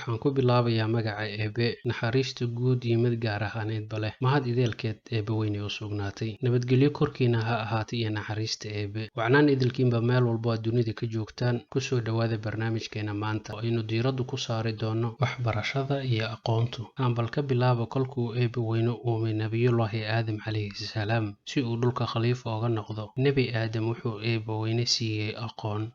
Waxaan ku bilaabayaa magaca Eebe, naxariista guud iyo mid gaar ahaaneedba leh. Mahad ideelkeed Eebe weynay u sugnaatay. Nabadgelyo korkiina ha ahaatay iyo naxariista Eebe. Wacnaan idilkiinba meel walbo aad dunida ka joogtaan, kusoo dhowaada barnaamijkeena maanta oo aynu diiraddu ku saari doono waxbarashada iyo aqoontu. Aan bal ka bilaabo kolkuu Eebe weyne uumay Nabiyullaahi Aadam calayhi salaam si uu dhulka khaliif ooga noqdo. Nebi Aadam wuxuu Eebe weyne siiyey aqoon,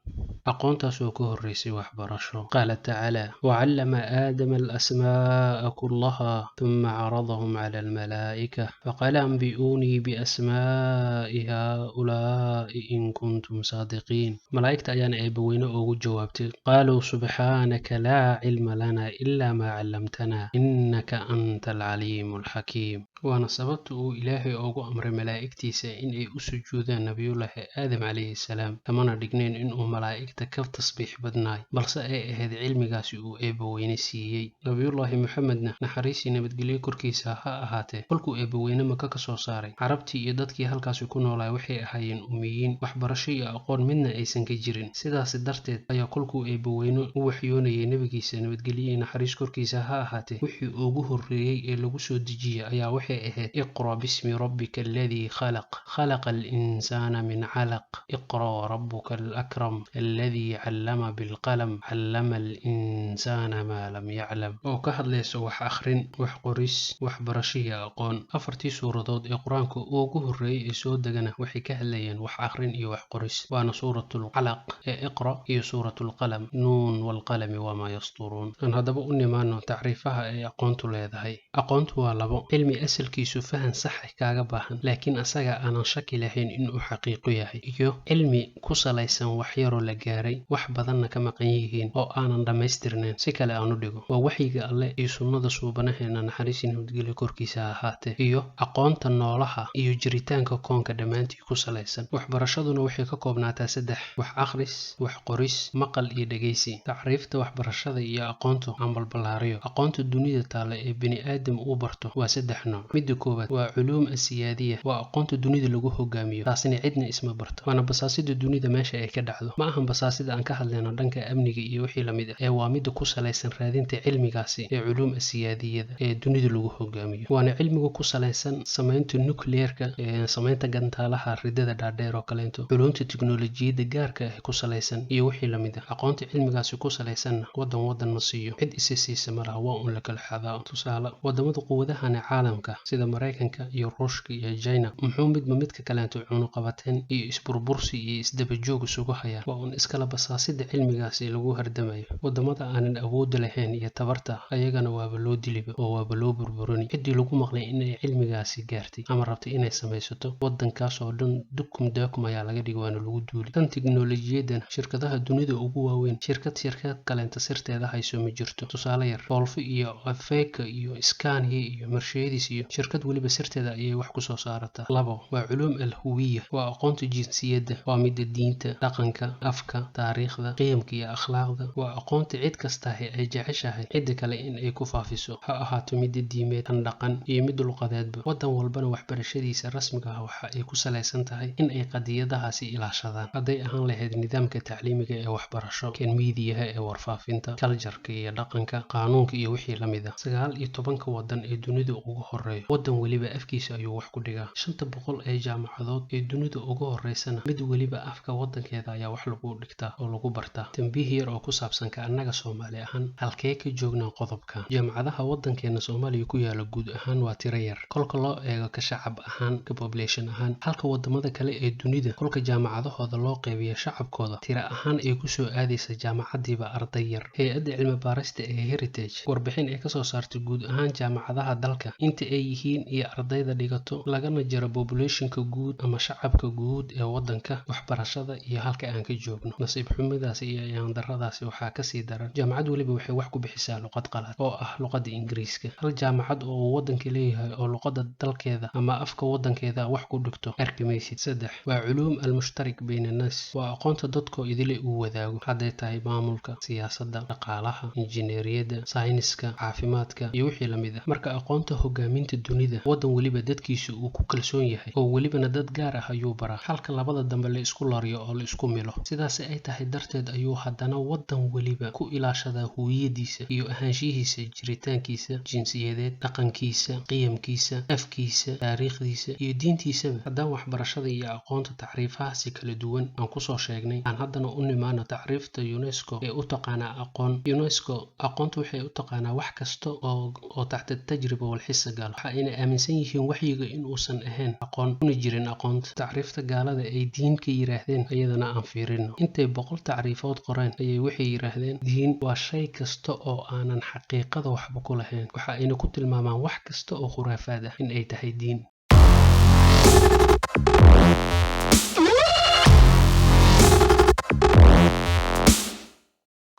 aqoontaas oo ka horreysay waxbarasho. Qaala tacaala: "Wacallama aadama alasmaa'a kullaha thumma caradahum cala almalaa'ika faqaala anbi'uunii biasmaa'i haa'ulaa'i in kuntum saadiqiin." Malaa'igta ayaana Eebe weyne ugu jawaabtay: "Qaaluu subxaanaka laa cilma lana ilaa maa callamtana innaka anta alcaliimu alxakiim." Waana sababta uu Ilaahay ugu amray malaa'igtiisa in ay u sujuudaan Nabiyullaahi Aadam calayhi salaam, kamana dhignayn inuu malaa'igta ka tasbiix badnaay, balse ay ahayd cilmigaasi uu Eebe weyne siiyey. Nabiyullaahi Muxamedna, naxariisii nabadgelyo korkiisa ha ahaatee, kolkuu Eebe weyne Maka ka soo saaray carabtii iyo dadkii halkaasi ku noolaa, waxay ahaayeen umiyiin, waxbarasho iyo aqoon midna aysan ka jirin. Sidaasi darteed ayaa kolkuu Eebe weyne u waxyoonayay nebigiisa, nabadgelyo iyo naxariis korkiisa ha ahaatee, wixii ugu horreeyey ee lagu soo dejiyey ayaa waxay ahayd: "Iqra bismi rabbika aladii khalaq, khalaqa alinsaana min calaq, iqra warabuka alakram, alladii callama bilqalam, callama alinsaana maa lam yaclam", oo ka hadlaysa wax akhrin, wax qoris, waxbarasho iyo aqoon. Afartii suuradood ee Qur-aanka ugu horreeyey ee soo degana waxay ka hadlayeen wax akhrin iyo wax qoris, waana Suuratul Calaq ee Iqra iyo Suuratul Qalam, Nuun waalqalami wamaa yasturuun. Aan haddaba u nimaano tacriifaha ay aqoontu leedahay. Aqoontu waa labo: cilmi asalkiisu fahan sax ah kaaga baahan, laakiin asaga aanan shaki lahayn inuu xaqiiqo yahay, iyo cilmi ku salaysan wax yaroo la gaaray, wax badanna ka maqan yihiin oo aanan dhammaystirnayn. Si kale aan u dhigo, waa waxyiga Alle iyo sunnada suubanaheena, naxariis iyo nabadgelyo korkiisa ha ahaatee, iyo aqoonta noolaha iyo jiritaanka koonka dhammaantii ku salaysan. Waxbarashaduna waxay ka koobnaataa saddex: wax akhris, wax qoris, maqal iyo dhegeysi. Tacriifta waxbarashada iyo aqoontu aan balballaariyo. Aqoonta dunida taalla ee bini aadam uu barto waa saddex nooc. Midda koowaad waa culuum asiyaadiya, waa aqoonta dunida lagu hogaamiyo, taasina cidna isma barto, waana basaasida dunida meesha ay ka dhacdo. Ma ahan basaasida aan ka hadlayno dhanka amniga iyo wixii lamid ah, ee waa midda ku salaysan raadinta cilmigaasi ee culuum asiyaadiyada ee dunida lagu hogaamiyo, waana cilmiga ku salaysan samaynta nuclearka, samaynta gantaalaha ridada dhaadheer oo kaleento, culuumta tiknolojiyadda gaarka ah ku salaysan iyo wixii lamid ah. Aqoonta cilmigaasi ku salaysanna wadan wadan ma siiyo, cid isi siisa malaha, waa un la kala xadaa. Tusaale, wadamada quwadahana caalamka sida Maraykanka iyo Ruushka iyo China, muxuu midba midka kaleento cunuqabateen iyo isburbursi iyo isdabajoog isugu hayaa? Waa un iskala basaasida cilmigaasi lagu hardamayo. Wadamada aanan awoodda lahayn iyo tabarta ayagana waaba loo diliba oo waaba loo burburini. Ciddii lagu maqlay inay cilmigaasi gaartay ama rabtay inay samaysato, wadankaas oo dhan dukum daakum ayaa laga dhigay, waana lagu duuli. Tan tiknolojiyadana, shirkadaha dunida ugu waaweyn, shirkad shirkad kaleenta sirteeda hayso ma jirto. Tusaale yar, Volvo iyo Iveco iyo Scania iyo Mercedes iyo shirkad weliba sirteeda ayay wax kusoo saarataa. Labo waa culuum alhuwiya, waa aqoonta jinsiyadda, waa midda diinta, dhaqanka, afka, taariikhda, qiyamka iyo akhlaaqda. Waa aqoonta cid kastahi ay jeceshahay cidda kale in ay ku faafiso, ha ahaato midda diimeed, tan dhaqan iyo mid luqadeedba. Wadan walbana waxbarashadiisa rasmiga ah waxa ay ku salaysan tahay in ay qadiyadahaasi ilaashadaan, hadday ahaan lahayd nidaamka tacliimiga ee waxbarasho, kan miidiyaha ee warfaafinta, cultureka iyo dhaqanka, qaanuunka iyo wixii lamid ah. 19-ka wadan ee dunida ugu horeeyo, wadan weliba afkiisa ayuu wax ku dhigaa. 500 ee jaamacadood ee dunida ugu horeysana, mid weliba afka wadankeeda ayaa wax lagu dhigtaa oo lagu bartaa. Tambiih yar oo ku saabsan ka annaga Soomaali ahaan, halkee ka joognaa qodobkan? Jaamacadaha wadankeena Soomaaliya ku yaala guud ahaan waa tiro yar kolka loo eego ka shacab ahaan, ka population ahaan, halka wadamada kale ee dunida kolka jaamacadahooda loo qeybiyo shacabkooda tiro ahaan ay kusoo aadaysa jaamacadiiba arday yar. Hay-adda cilmi baarista ee Heritage warbixin ay kasoo saartay guud ahaan jaamacadaha dalka inta ay yihiin iyo ardayda dhigato, lagana jaro populationka guud ama shacabka guud ee wadanka, waxbarashada iyo halka aan ka joogno, nasiib xumidaasi iyo ayaan daradaasi waxaa kasii daran, jaamacad weliba waxay wax ku bixisaa luqad qalaad oo ah luqadda Ingiriiska. Hal jaamacad oo uu wadanka leeyahay oo luqadda dalkeeda ama afka wadankeeda wax ku dhigto arki maysid. Saddex waa culuum almushtarik bayna annaas, waa aqoonta dadkoo idile uu wadaago, hadday tahay maamulka, siyaasadda, dhaqaalaha, injineeriyadda, sayniska, caafimaadka iyo wixii lamid ah. Marka aqoonta hogaaminta Diinta dunida waddan weliba dadkiisa uu ku kalsoon yahay oo welibana dad gaar ah ayuu baraa, halka labada dambe la isku lariyo oo la isku milo. Sidaas ay tahay darteed ayuu haddana waddan weliba ku ilaashadaa huwiyadiisa iyo ahaanshihiisa, jiritaankiisa jinsiyadeed, dhaqankiisa, qiyamkiisa, afkiisa, taariikhdiisa iyo diintiisaba. Haddaan waxbarashada iyo aqoonta tacriifahaasi kala duwan aan kusoo sheegnay, aan haddana u nimaano tacriifta UNESCO ee u taqaanaa aqoon. UNESCO aqoonta waxay u taqaanaa wax kasta oo taxta tajriba walxisa galo. Waxa ayna aaminsan yihiin waxyiga in uusan ahayn aqoon, una jirin aqoonta. Tacriifta gaalada ay diin ka yiraahdeen iyadana aan fiirino. Intay 100 tacriifood qoreen ayay waxay yiraahdeen diin waa shay kasta oo aanan xaqiiqada waxba ku lahayn. Waxa ayna ku tilmaamaan wax kasta oo khuraafaad ah in ay tahay diin.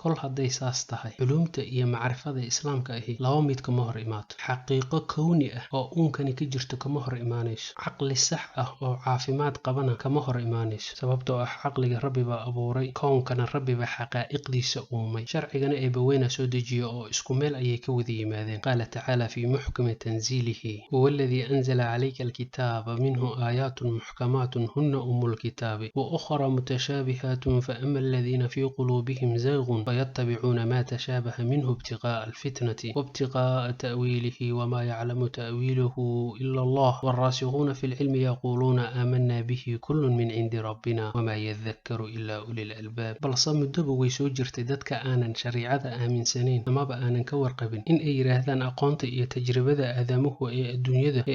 Kol hadday saas tahay, culuumta iyo macrifada islaamka ahi laba mid kama hor imaato. Xaqiiqo kowni ah oo uunkani ka jirto kama hor imaanayso, caqli sax ah oo caafimaad qabana kama hor imaanayso, sababtoo ah caqliga rabbi baa abuuray, kownkana rabbi baa xaqaa'iqdiisa uumay, sharcigana eebbaweyna soo dejiyo oo isku meel ayay ka wada yimaadeen. Qaala tacaala fii muxkami tanziilihi: huwa aladii anzala calayka alkitaaba minhu aayaatun muxkamaatun huna umu lkitaabi wa ukhra mutashaabihaatun faama aladiina fii quluubihim zaygun فيتبعون ما تشابه منه ابتغاء الفتنة وابتغاء تأويله وما يعلم تأويله إلا الله والراسخون في العلم يقولون آمنا به كل من عند ربنا وما يذكر إلا أولي الألباب. Balse muddoba way soo jirtay dadka aanan shariicada aaminsanayn amaba aanan ka warqabin in ay yiraahdaan aqoonta iyo tajribada aadamuhu ee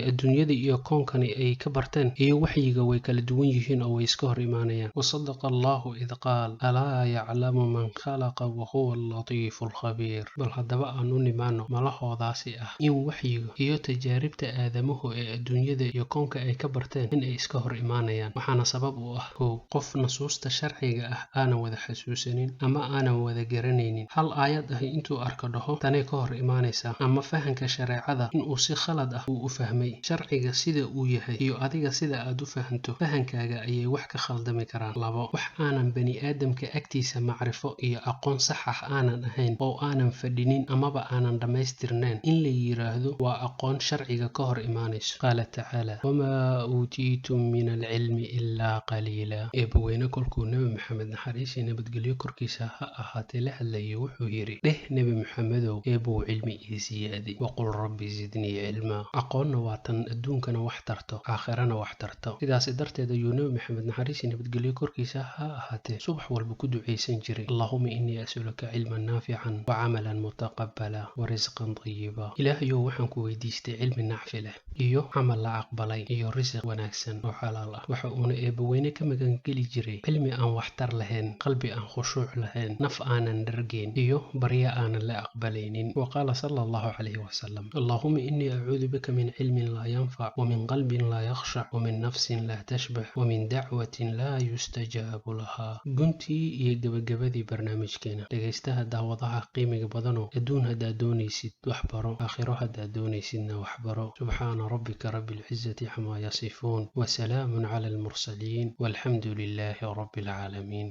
adduunyada iyo koonkani ay ka barteen iyo waxyiga way kala duwan yihiin oo way iska hor imaanayaan. Wasadaqa Allahu id qaal: alaa yaclamu man khalaqa wahuwa allatiifu alkhabiir. Bal haddaba aan u nimaano malahoodaasi ah in waxyiga iyo tajaaribta aadamuhu ee adduunyada iyo koonka ay ka barteen in ay iska hor imaanayaan. Waxaana sabab u ah: kow, qof nusuusta sharciga ah aanan wada xasuusanin ama aanan wada garanaynin, hal aayad ahi intuu arko dhaho tanay ka hor imaanaysaa, ama fahanka shareecada inuu si khalad ah uu u fahmay. Sharciga sida uu yahay iyo adiga sida aad u fahanto fahankaaga ayay wax ka khaldami karaan. Labo, wax aanan bani aadamka agtiisa macrifo iyo aqoon sax ah aanan ahayn oo aanan fadhinin amaba aanan dhammaystirnayn in la yiraahdo waa aqoon sharciga ka hor imaanayso. Qaala tacaala: wamaa uutiitum min alcilmi ilaa qaliila. Eebbaweyne kolkuu Nebi Maxamed naxariis iyo nabadgelyo korkiisa ha ahaatee la hadlayay wuxuu yidhi: dheh Nebi Maxamedow, eebbow cilmi ii siyaadi. Waqul rabbi zidnii cilmaa. Aqoonna waa tan adduunkana wax tarto, aakhirana wax tarto. Sidaasi darteed ayuu Nebi Maxamed naxariis iyo nabadgelyo korkiisa ha ahaatee subax walba ku ducaysan jiray: allahuma innii as'aluka cilman naafican wa camalan mutaqabala wa risqan tayiba. Ilaahayow, waxaan ku weydiistay cilmi nacfi leh iyo camal la aqbalay iyo risiq wanaagsan oo xalaal ah. Waxa uuna eebbaweyne ka magangeli jiray cilmi aan waxtar lahayn, qalbi aan khushuuc lahayn, naf aanan dhargeyn iyo barya aanan la aqbalaynin. Wa qaala sala allahu calayhi wasalam: allahuma innii acuudu bika min cilmin laa yanfac wa min qalbin laa yakhshac wa min nafsin laa tashbax wa min dacwatin laa yustajaabu lahaa. Guntii iyo gebagabadii barnaamijkeena, dhegaystaha daawadaha qiimiga badano, adduun haddaad doonaysid wax baro, aakhiro haddaad doonaysidna wax baro. Subxaana rabbika rabbi alcizati camaa yasifuun wasalaamun cala almursaliin walxamdu lilaahi rabbi alcaalamiin.